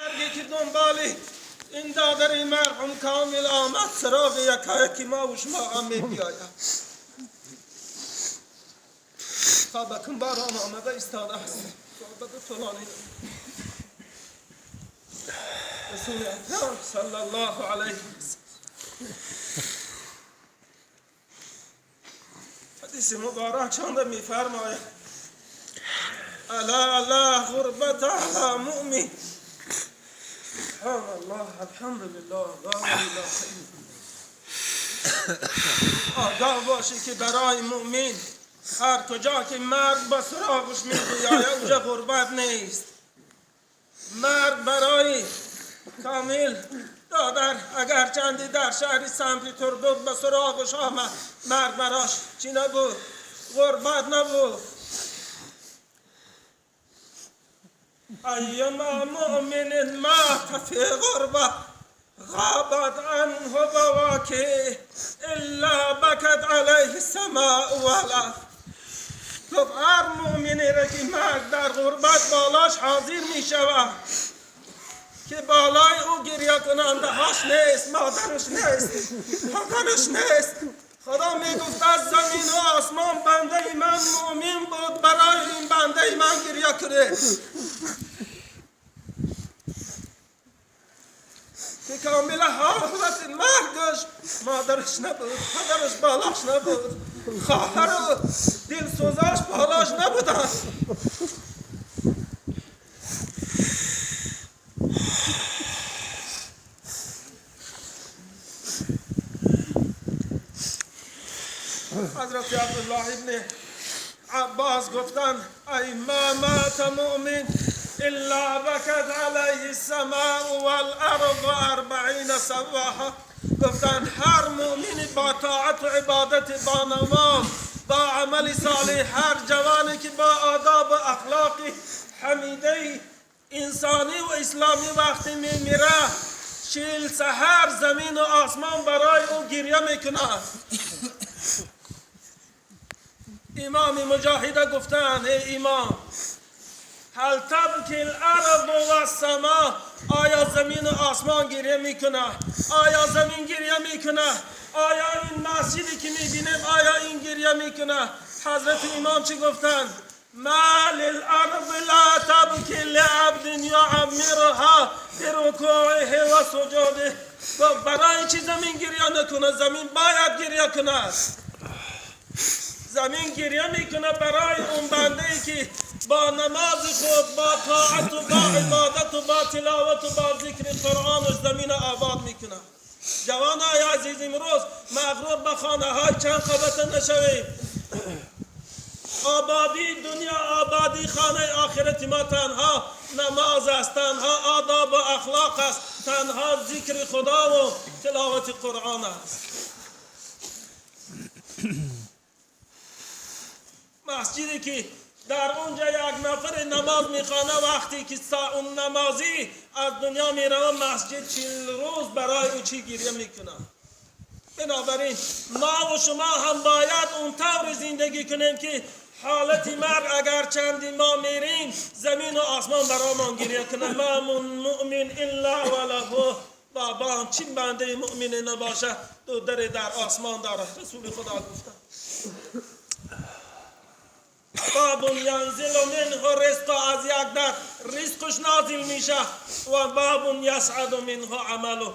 مرگی که دنبال این دادر مرحوم کامل آمد، سراغ یکایکی ما و شما هم می بیاید. خوابکن باران آمده ایستاده است. صحبت طولانی. رسول اکرم صلی الله علیه وسلم حدیث مبارک چند میفرماید: الا لا غربت علی مؤمن. سبحان الله، الحمد لله، لا اله الا الله. آگاه باشی که برای مؤمن هر کجا که مرگ با سراغش میگوید اونجا غربت نیست. مرگ برای کامل دادر اگر چندی در شهر سن پیتربورگ به سراغش آمد، مرگ براش چی نبود؟ غربت نبود. ایما مؤمن مات فی غربه غابت عنه بواکی الا بکت علیه السماء والارض. گفت هر مؤمنی را که مرگ در غربت بالاش حاضر می شود که بالای او گریه کننده هاش نیست، مادرش نیست، پدرش نیست. خدا می گفت از زمین و آسمان بنده من مؤمن بود، برای این بنده من گریه کنه که کامل حالت مرگش مادرش نبود، پدرش بالاش نبود، خواهر و دلسوزاش بالاش نبودن. حضرت عبدالله ابن عباس گفتن: ای ما مات مؤمن الا بکت علیه السماء والارض 40 صباحا. گفتن هر مؤمنی با طاعت و عبادت، با نماز، با عمل صالح، هر جوانی که با آداب و اخلاق حمیده انسانی و اسلامی وقتی میمیره، 40 سحر زمین و آسمان برای او گریه میکند. امام مجاهده گفتن: ای امام، هل تبکی الارض و السما؟ آیا زمین و آسمان گریه میکنه؟ آیا زمین گریه میکنه؟ آیا این مسجدی که میبینیم آیا این گریه میکنه؟ حضرت امام چی گفتن؟ ما للارض لا تبکی لعبد یعمرها برکوعه و سجوده. برای چی زمین گریه نکنه؟ زمین باید گریه کنه. زمین گریه میکنه برای اون بنده ای که با نماز خود، با طاعت و با عبادت و با تلاوت و با ذکر قرآنش زمین آباد میکنه. جوانای عزیز، امروز مغرور به خانه های چند قبطه نشویم. آبادی دنیا، آبادی خانه آخرت ما تنها نماز است، تنها آداب و اخلاق است، تنها ذکر خدا و تلاوت قرآن است. مسجدی که در اونجا یک نفر نماز میخوانه، وقتی که اون نمازی از دنیا میروه، مسجد 40 روز برای او چی گریه میکنه. بنابراین ما و شما هم باید اون طور زندگی کنیم که حالت مرگ اگر چندی ما میریم، زمین و آسمان برایمان گریه کنه. ما من مؤمن الا وله بابان. چی بنده مؤمن نباشه دو در در آسمان داره. رسول خدا گفتن: باب ینزل منه رزق، از یک در رزقش نازل میشه، و باب یصعد منه عمله.